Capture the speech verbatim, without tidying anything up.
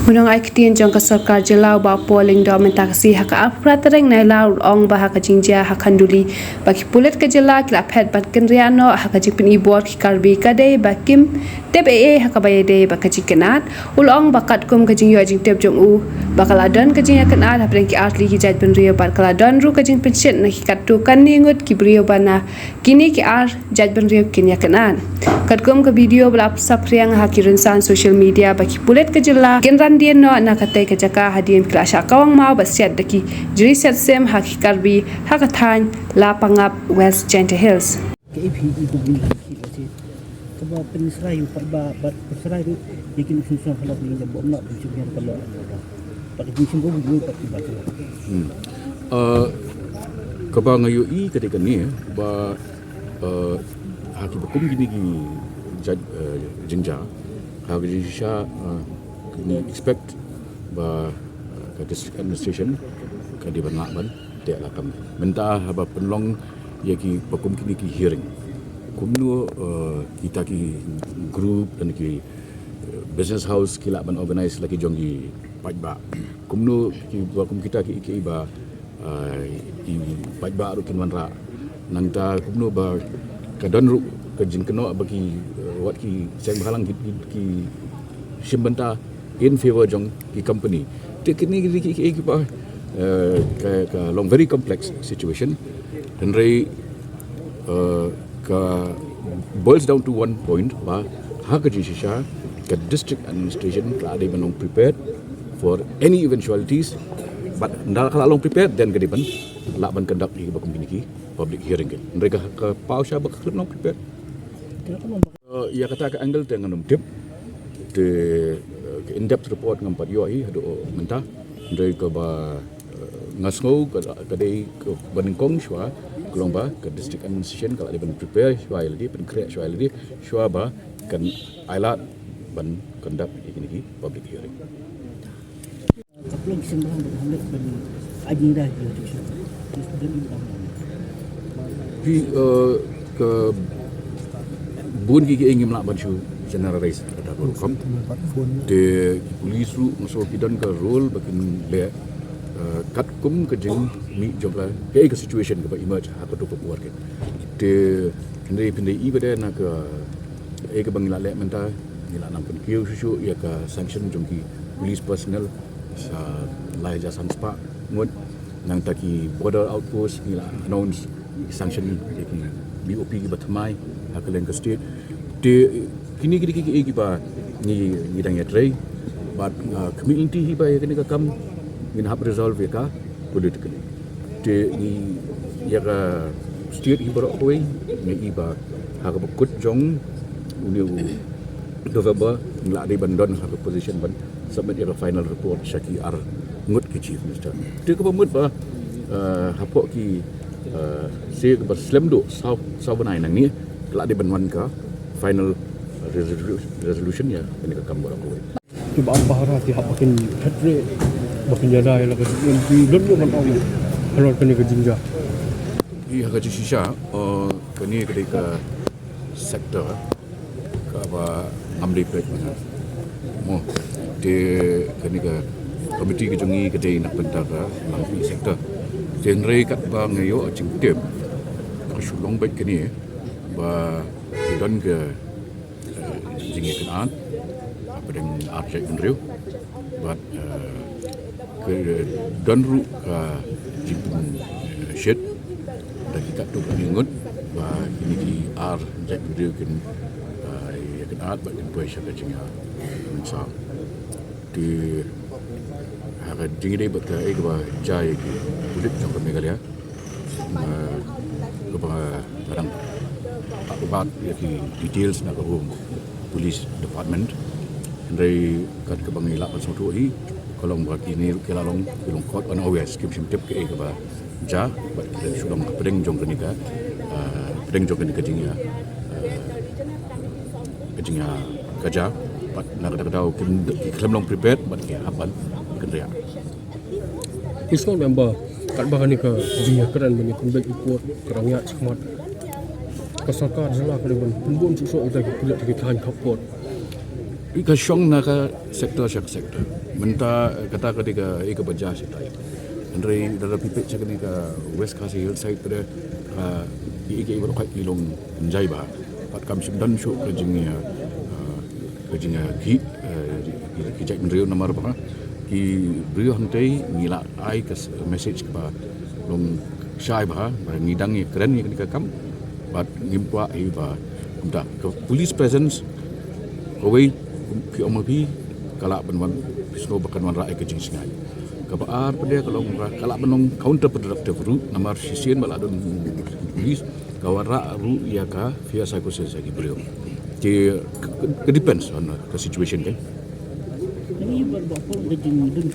U nongai ktien jong ka sorkar jylla u Bah Paul Lyngdoh mynta ka sngi ha ka arphew phra tarik Nailar u la ong ba ha ka jingjia ha Khanduli ba ki pulit ka jylla ki la phet ban kynriah noh ha ka jingpyni bor ki Karbi ka dei ba kim tip ei ei ha kaba ïadei bad ka jingkynad. U la ong ba katkum ka jingïoh jingtip jong u ba ka la don ka jingïakynad hapdeng ki artylli ki jaitbynriew bad ka la don ruh ka jingpynshit na ki katto katne ngut ki briew ba na kine ki ar jaitbynriew kin ïakynad. Katkum ka video ba la saphriang ha ki rynsan social media ba ki pulit ka jylla kin ran dien noh na katei ka jaka hadien ki la shah kawang maw ba siat da ki jri siat sim ha ki Karbi ha ka thaiñ Lapangap, West Jaintia Hills. Ka A P P ko bun ki ba se. Kaba pynsrai u pat ba, ba pynsrai ruh ïa ki nuksan song halok ni jabom na pynshim ïa ka lok. Pat ki shim ko bu pat ki ba se. Hmm. Uh, kaba nga ïohi ka dei kane ba, uh, ha ki ba kum kine ki jait, uh, jingjia ha ka jingshisha, uh, kine expect ba, uh, ka district administration ka dei ban lah ban te la kam. Mynta haba pynlong ïa ki ba kum kine ki hearing, kumno, uh, kita ki group dan ki, uh, business house ki lah ban organize la ki jong ki paidbah. Kumno ki ba kum kita ki, ki ba, uh, ki paidbah ruh kin wanrah. Nangta kumno ba ka don ruh ka jingkynnoh ba ki, uh, wat ki seng bhalang ki, ki, ki shim bynta in favor jong ki company. Te kine ki, ki, ki, ki ba, uh, ka, ka long very complex situation. Hynrei, uh, ka boils down to one point ba ha ka jingshisha ka district administration ka la dei ban long prepared for any eventualities. But nda ka la long prepared, then ka dei ban lah ban conduct ïa ki ba kum kine ki public hearing. Hynrei ka, ka paw sha ba ka khlem long prepared. Uh, ïa kata ka angle te ngan ym tip. Te, uh, ka in-depth report ngam pat ïoh hi haduh mynta. Hynrei kaba, uh, nga sngew ka, ka dei kaba nyngkong shuwa ka long ba ka district administration ka la dei ban prepare shuwa ïa lade, pynkhreh shuwa ïa lade shuwa ba kan ailad ban conduct ïa kine ki public hearing. Phi, uh, ka bun ki, ki ngim lah ban shu generalize kata ka rukom. Te ki police ruh nga sngew ki don ka role ba kin leh, uh, katkum ka jingmih jong ka, ka, ka situation kaba emerge ha kato ka por ka. Te hynrei phin da ïohi ba dei na ka, eh, kaba ngi la leh mynta, ngi la nang pynkiew shuh shuh ïa ka sanction jong ki police personnel, uh, lai hajar san spah ngut. Nangta ki border outpost ngi la announce sanction ïa ki B O P kiba thymmai ha kylleng ka state. Te kine ki dei ki, ki, kiba ngi, ngi dang ïatrei bad, uh, community hi ba ïa kane ka kam ngin hap resolve ïa ka politically. Te ngi ïa ka state hi baroh kawei ngi i ba ha kaba kut jong une u November ngi la dei ban don ha ka position ban submit ïa ka final report sha ki ar ngut ki chief minister. Te kaba mut ba, uh, hapoh ki, uh, se kaba slem duh saw, saw bnai nangne ka la dei ban wan ka final resolu-, resolution ïa kane ka kam baroh kawei. Ki ba ar pahara ki hap ba kin hatre ba kin ïada ïa la ka jingim ki don ïa ban ong halor kane ka jingjia. Ïa ka jingshisha, uh, kane ka dei ka sector kaba ngam dei peit mynta. Mo, te kane ka komiti ka jong ngi ka dei na ka bynta ka Langpih sector. Te hynrei katba nga ïoh jingtip ka shu long beit kane ba ki don ka, eh, jingïakynad hapdeng ar jaitbynriew bad, eh, ka don ruh ka jingpynshit da ki katto katne ngut ba kine ki ar jaitbynriew kin, eh, ïakynad bad kin poi sha ka jingïamynsaw. Te ha ka jingïadei bad kaei kaba jia ïa ki pulit jong ka Meghalaya, eh, kaba nga dang pat ïa ki details na ka Home Police Department. Hynrei kat kaba ngi lah ban sngewthuh hi ka long ba kine ki la long, ki long caught unawares, kim shym tip kaei kaba jia bad ki la shu long hapdeng jong kane ka, eh, hapdeng jong kane ka jingïa, eh, ka jingïa ka jia bad na kata ka daw kim, ki khlem long prepared bad ki hap ban kynriah. Ki sngewthuh ba katba kane ka jingïakren ban ïa pynbeit u court ka dang ïaid shakhmat, ka sorkar jylla ka dei ban pynbun shuh shuh ïa kita ki pulit ha ki thaiñ khapkor. Ka shong na ka sector sha ka sector. Mynta kata ka dei ka, ïa ka ba jia shatai. Hynrei lada phi peit sha kane ka West Khasi Hills side te, ka, ïa, ïa, ïa, ïa, long jai bha. Pat kam shym don shuh ka jing, ïa, ah, ka jing, ïa, ki, eh, ki, ki jaitbynriew namar ba ki briew hangtei ngi la ai ka s-, message kaba long shai bha, ba ngi dang ïa kren ïa kane ka kam. Bad ngim kwah hi ba kumta ka police presence kawei, ki ong ma phi, ka lah ban wan, phi sngew ba kan wanrah ïa ka jingsngaid. Kaba ar pat de ka long ba ka lah ban long counterproductive ruh, namar shisien ba la don police, ka wanrah ruh ïa ka fear psychosis ïa ki briew. Ki, ka, ka depends on ka situation kan. Ini buat buat pun ka jing dun.